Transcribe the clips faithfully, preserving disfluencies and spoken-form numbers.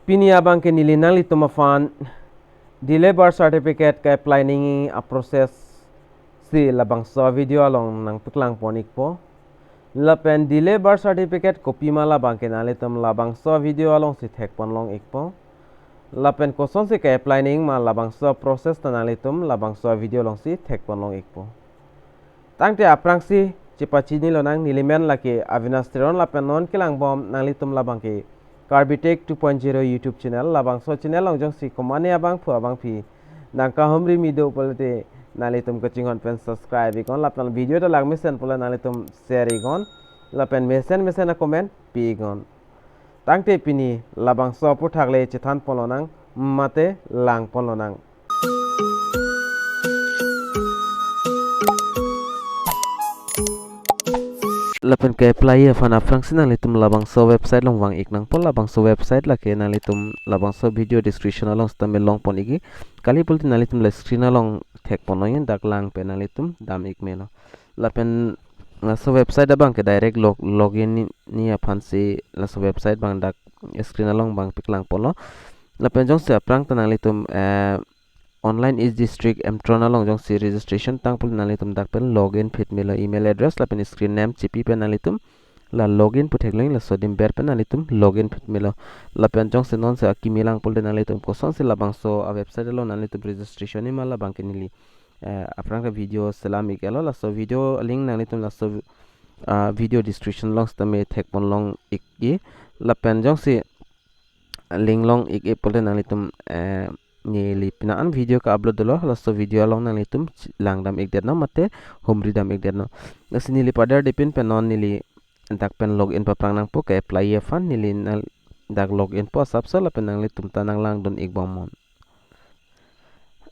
Pini abangke neli nanglitum aphan delay birth certificate ke-apply nangji a-process si labangso video along nangpaklang pon ikpo. Lapen delay birth certificate kopima labangke nanglitum labangso video alongsi thek pon long ikpo. Lapen kosonsi ke-apply nangji ma labangso process ta nanglitum labangso video alongsi thek pon long ikpo. Tangte aphrangsi chepachini lonang, neli men lake Avinash Teron lapen non kelang bom nanglitum labangke Karbi Tech two point zero YouTube channel. Labangso channel along jongsi komane abangphu abangphi nangkahumri me do pulote nanglitum kachinghon pen subscribe iknon, lapen video ta langmesen pule nanglitum share iknon, lapen mesen mesen a-comment pi iknon. Tangte pini labangso aphuthak le chethan pon lonang mate lang pon lonang. Lapen ke-apply aphan aphrangsi nanglitum labangso website along vang ik nangpo. Labangso website lake nanglitum labangso video description along sitame long pon ikji. Kali pulote nanglitum la screen along thek pon longji, dak lang pen nanglitum dam ik melo. Lapen laso website abangke direct log, login ni, ni aphansi laso website abang dak screen along abang paklang pon lo. Lapen jongsi aphrang ta nanglitum, eh, online e-district emtron along jongsi registration tang pulote nanglitum dak pen login phit melo, email address lapen screen name chipi pen nanglitum la login pu theklong, laso adim ber pen nanglitum login phit melo. Lapen jongsi nonsi akimi lang pulote nanglitum kosonsi labangso a-website along nanglitum registration nangji ma labangke neli, eh, aphrang ke video selam ik-etlo, laso video link nanglitum laso, ah, video description along sitame thek pon long ikji. Lapen jongsi link long ik-e pulote nanglitum, eh, neli penang an video ke-upload dolo, laso video along nanglitum ch-, lang dam ik detnon mate humri dam ik detnon. Lasi neli padar dipin pen non neli dak pen login paphrang nangpo ke-apply aphan. Neli nang dak login po asapso lapen nanglitum ta nang langdun ik bom non.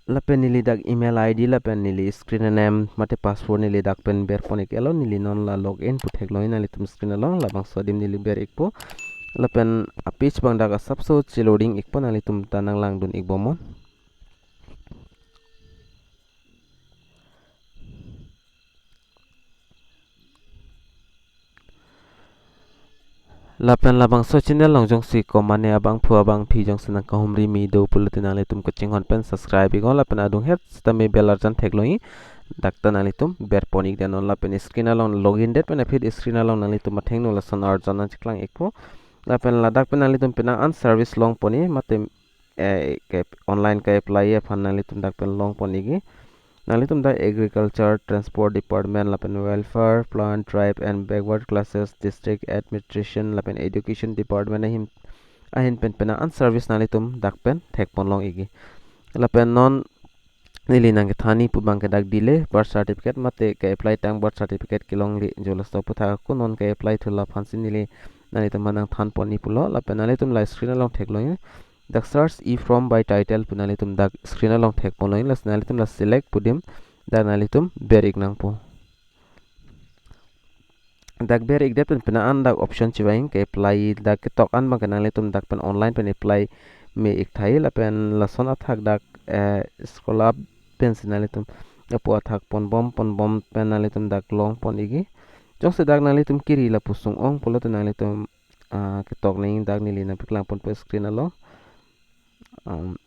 Lapen neli dak email I D lapen neli screen name mate password neli dak pen ber pon ik-etlo. Neli non la login pu theklong, nanglitum screen along labangso adim neli ber ikpo. Lapen a-page abang dak asapso che-loading ikpo, nanglitum ta nang langdun ik bom non. Lapen labangso channel along jongsi komane abangphu abangphi jongsi nangkahumri me do pulote nanglitum kachinghon pen subscribe iknon, lapen adung het sitame bell arjan theklongji, dak ta nanglitum ber pon ik detnon. Lapen screen along login det pen aphi screen along nanglitum athengno lason arjan nangcheklang ikpo. Lapen ladak pen nanglitum penang an service long ponji mate, eh, ke online ke-apply aphan nanglitum dak pen long pon ikji. Nanglitum dak agriculture, transport department, lapen welfare, plant, tribe and backward classes, district administration, lapen education department ahin, ahin pen penang an service nanglitum dak pen thek pon long ikji. Lapen non neli nangkethanji pu abangke dak delay birth certificate mate ke-apply tang birth certificate kelongle jo, laso aphuthak ako non ke-apply thu la aphansi neli nanglitum aphan nangthan ponji pulo. Lapen nanglitum la screen along theklongji, dak search e-form by title pu nanglitum dak screen along thek pon longji. Lasi nanglitum la select pu adim dak nanglitum ber ik nangpo. Dak ber ik det pen penang an dak option chevang ke-apply, dak ketok an abangke nanglitum dak pen online pen apply me ik tahai. Lapen lason athak dak, eh, scroll up pensi nanglitum lapu athak pon bom pon bom pen nanglitum dak long pon ikji. Jongsi dak nanglitum kiri lapu sung-ong pulote nanglitum, ah, ketok nangji, dak neli nangpaklang ponpo screen along. Um,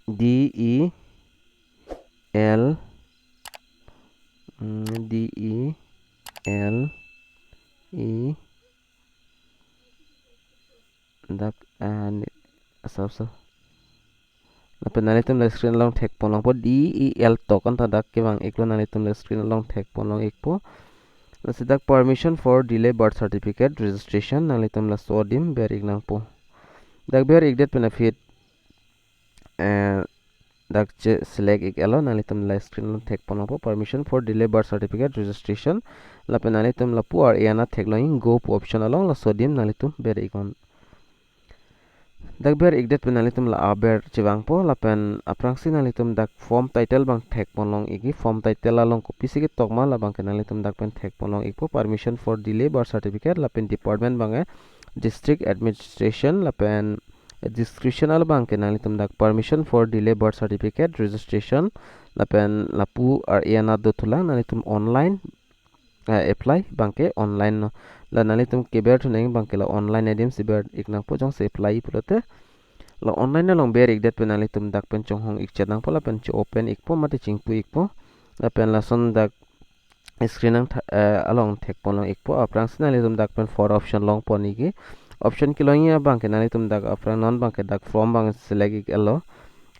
D E L, mm, D E L E, dak, ah, ni, asap so. Lapen nanglitum la screen along thek pon longpo, D E L tok anta dak kevang iklo, nanglitum la screen along thek pon long ikpo. Lasi dak permission for delay birth certificate registration, nanglitum laso adim ber ik nangpo. Dak ber ik det pen aphi, eh, dak che-select ik-etlo, nanglitum la screen along thek pon longpo, permission for delay birth certificate registration. Lapen nanglitum lapu ar-e anat theklongji, go pu option along, laso adim nanglitum ber iknon. Dak ber ik det pen nanglitum la aber chevangpo, lapen aphrangsi nanglitum dak form title abang thek pon long ikji. Form title along kopisi ketok ma labangke nanglitum dak pen thek pon long ikpo. Permission for delay birth certificate, lapen department abangke district administration, lapen description along abangke nanglitum dak permission for delay birth certificate registration, lapen lapu ar-e anat do thulang, nanglitum online, eh, apply abangke online non. La nanglitum keber thu nangji abangke la online adim si ber ik nangpo, jongsi apply pulote. La online along ber-ikdet pen nanglitum dak pen chonghong-ik chet nangpo lapen cho-open-ikpo mate chingpu-ikpo. Lapen lason dak screen nang tha-, eh, along thekponlong-ikpo. Aphrangsi nanglitum dak pen four option longpon-ikji. Option kelongji abangke nanglitum dak aphrang non abangke dak form abang select-ik-etlo.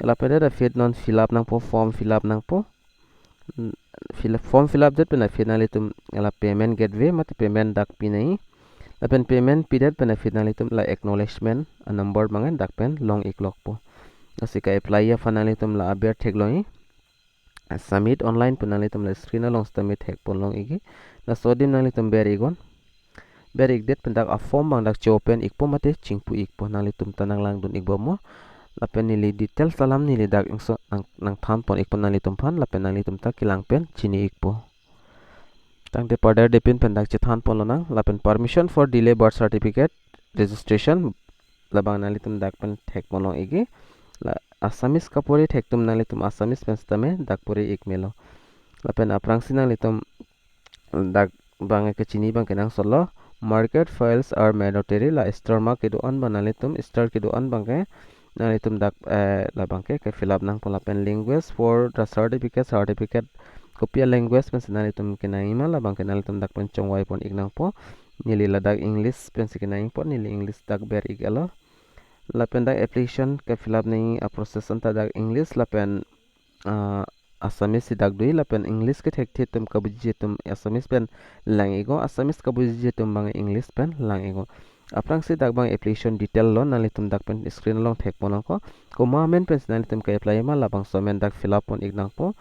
Lapen dak aphi non fill up nangpo, form fill up nangpo. N-, fill up, form fill up det pen aphi nanglitum la payment gateway mate payment dak pinangji. Lapen payment pidet pen aphi nanglitum la acknowledgement a-number abang dak pen long-iklokpo. Lasi ka-apply aphan nanglitum la aber theklongji. Submit online pu nanglitum la screen along sitame thekponlong-ikji. Laso adim nanglitum ber-iknon. Ber-ikdet pen dak a-form abang dak cho-open-ikpo mate chingpu-ikpo, nanglitum ta nanglangdun-ikbomnon. Lapen neli details alam neli dak ingso nang, nangthanpon-ikpo nanglitumphan, lapen nanglitum ta kelang pen chini-ikpo. Tangte further depin pen dak chethanponlonang, lapen permission for delay birth certificate registration labang nanglitum dak pen thekponlong-ikji. La Assamese kapori thektum nanglitum Assamese pen sitame dak pori-ik melo. Lapen aphrangsi nanglitum dak abang kechini abang kenangsotlo. Marked fields are mandatory, la star mark kedo-an abang nanglitum, star kedo-an abangke nanglitum dak, eh, labangke ke-fill up nangpo. Lapen language for the certificate, certificate kopi a-language pensi nanglitum kenangji ma labangke nanglitum dak pen chongvaipon-ik nangpo. Neli ladak English pensi kenangjipo, neli English dak ber-ik-etlo. Lapen dak application ke-fill up nangji a-process anta dak English lapen, ah, Assamese si dak doji, lapen English kethekthe atum kabuji atum Assamese pen lang-iknon, Assamese kabuji atum abang English pen lang-iknon. Aphrangsi dak abang application detail lo, nanglitum dak pen screen along thekponlongpo. Komat amen pensi nanglitum ke-apply ma labangso amen dak fill up pon-ik nangpo.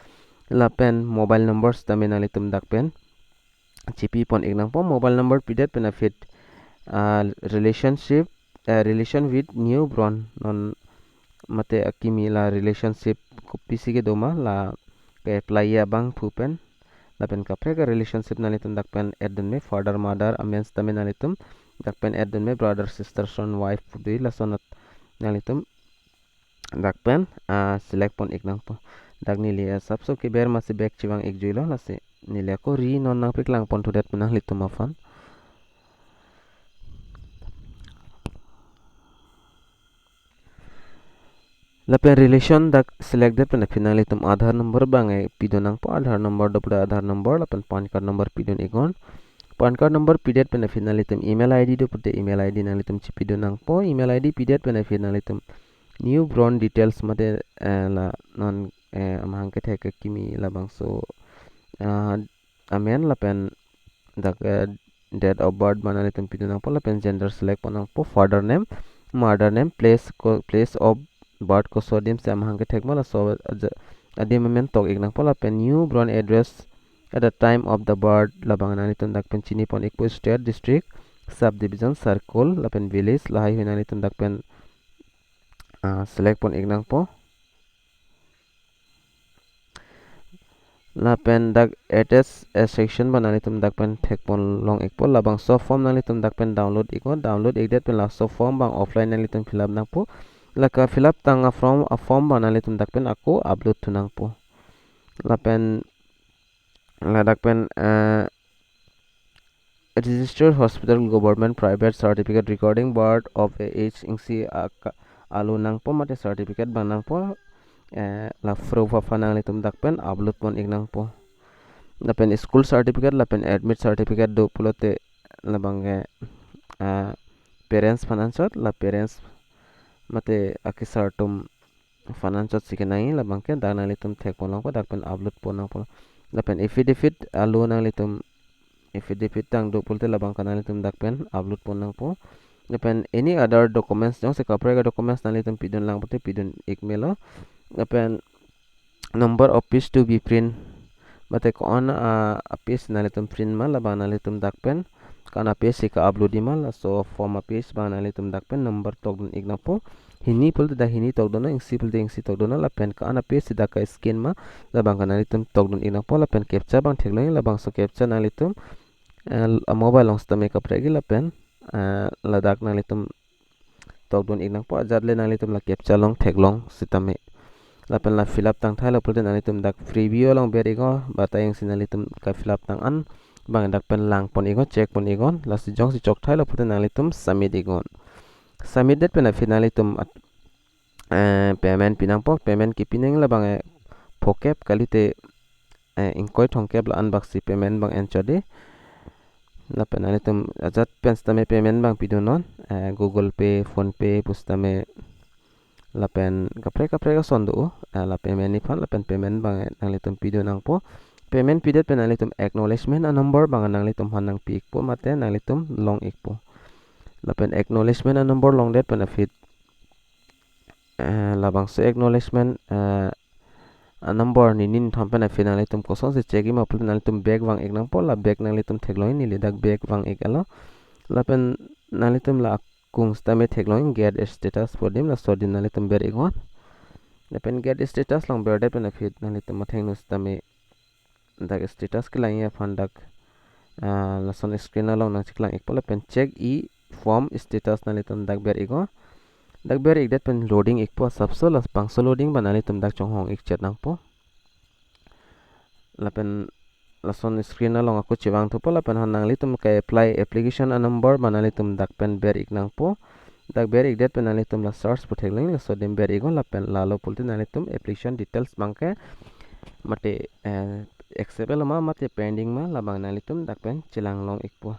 Lapen mobile number sitame nanglitum dak pen chipipon-ik nangpo. Mobile number pidet pen aphi, ah, relationship, eh, relation with newborn non mate akimi la relationship kopisi kedo ma la ke-apply abangphu pen. Lapen kaprek a-relationship nanglitum dak pen add dunme, father, mother, amen sitame nanglitum dak pen add dunme, brother, sister, son, wife pu doji, lason at nanglitum dak pen, ah, select pon-ik nangpo. Dak neli, ah, sapso keber masi back chevang-ik juilo, lasi neli ako re non nangpeklang pon thudet pen nanglitum aphan. Lapen relation dak select det pen aphi nanglitum Aadhaar number abang pidun nangpo, Aadhaar number dopo, Aadhaar number lapen PAN card number pidun-iknon. PAN card number pidet pen aphi nanglitum email I D dopo te email I D nanglitum chipidun nangpo. Email I D pidet pen aphi nanglitum newborn details mate, eh, la non, eh, amahang kethek akimi labangso, ah, amen lapen dak, eh, date of birth abang nanglitum pidun nangpo lapen gender select pon nangpo, father name, mother name, place ko-, place of birth koso adim si amahang kethek ma laso aja-, adim amen tok-ik nangpo lapen newborn address at the time of the birth labang nanglitum dak pen chinipon-ikpo, state, district, subdivision, circle lapen village lahai hui nanglitum dak pen, ah, select pon-ik nangpo. Lapen dak attach a section abang nanglitum dak pen thekponlong-ikpo, labangso form nanglitum dak pen download-iknon, download-ikdet pen laso form abang offline nanglitum fill up nangpo. Lake fill up tang a-form, a-form abang nanglitum dak pen ako upload thu nangpo. Lapen ladak pen, eh, registered hospital, government, private, certificate recording birth of a age isi aka-, alo nangpo mate certificate abang nangpo, eh, la proof aphan nanglitum dak pen upload pon-ik nangpo. Lapen school certificate lapen admit certificate do pulote labangke, ah, parents aphan anchot, la parents mate akesar atum aphan anchotsi kenangji, labangke dak nanglitum thekponlongpo, dak pen upload pon nangpo. Lapen affidavit alo nanglitum affidavit tang do pulote labangke nanglitum dak pen upload pon nangpo. Lapen any other documents, jongsi kaprek a-documents nanglitum pidun lang pulote pidun-ik melo. Lapen number of page to be print, mate ko-an a, a-page nanglitum print ma labang nanglitum dak pen, ko-an a-page si ka-upload-ji ma laso form a-page abang nanglitum dak pen number tokdun-ik nangpo. Hini pulote dak hini tokdunnon, isi pulote isi tokdunnon, lapen ko-an a-page si dak ka-scan ma labangke nanglitum tokdun-ik nangpo. Lapen captcha abang theklongji, labangso captcha nanglitum, eh, a-mobile along sitame kaprekji lapen, eh, ladak nanglitum tokdun-ik nangpo, ajat le nanglitum la captcha along theklong sitame. Lapen la fill up tang thailo pulote nanglitum dak preview along ber-iknon, ba ta jongsi nanglitum ka-fill up tang an abang dak pen lang pon-iknon, check pon-iknon, lasi jongsi chok thailo pulote nanglitum submit-iknon. Submit det pen aphi nanglitum at-, eh, payment pinangpo, payment kepinang labang, eh, phokep kalite, eh, ingkoi thomkep la-an baksi payment abang enchot di. Lapen nanglitum ajat pen sitame payment abang pidunnon, eh, Google Pay, PhonePe pusitame lapen kaprek kaprek ason do, eh, la payment ni aphan lapen payment abang, eh, nanglitum pidun nangpo. Payment pidet pen nanglitum acknowledgement a-number abang nanglitum aphan nangpi ikpo mate nanglitum long ikpo. Lapen acknowledgement a-number longdet pen aphi, eh, labangso acknowledgement, eh, a-number ni nin thom pen aphi nanglitum kosonsi check-ik ma pulote nanglitum back vang-ik nangpo, la back nanglitum theklong neli dak back vang-ik alo. Lapen nanglitum la akung sitame theklong get status pu adim, laso adim nanglitum ber-iknon. Lapen get status along berdet pen aphi nanglitum athengno sitame dak status kelang aphan dak, ah, lason screen along nangcheklang ikpo lapen check e-form status nanglitum dak ber-iknon. Dak ber-ikdet pen loading ikpo asapso, labangso loading abang nanglitum dak chonghong-ik chet nangpo. Lapen lason screen along ako chevang thupo lapen han nanglitum ke-apply application a-number abang nanglitum dak pen ber-ik nangpo. Dak ber-ikdet pen nanglitum la search pu theklong, laso adim ber-iknon lapen lalo pulote nanglitum application details abangke mate, eh, accept lo ma mate pending ma labang nanglitum dak pen chelang long ikpo.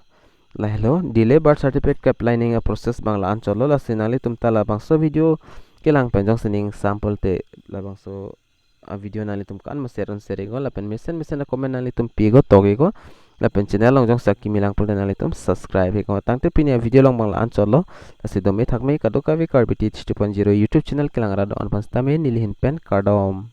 Lahelo, delay birth certificate ke-apply ning a-process abang la-anchotlo, lasi nanglitum ta labangso video kelang pen jongsi ning sample te labangso a-video nanglitum kan ma share un share-iknon lapen mesen mesen a-comment nanglitum pi-iknon, tok-iknon. Lapen channel along jongsi akimi lang pulote nanglitum subscribe-iknon. Tangte pini a-video along abang la-anchotlo. Lasi dome thakme kadokave Karbi Teach two point zero YouTube channel kelang arat do-an aphan sitame neli ahin pen kardom.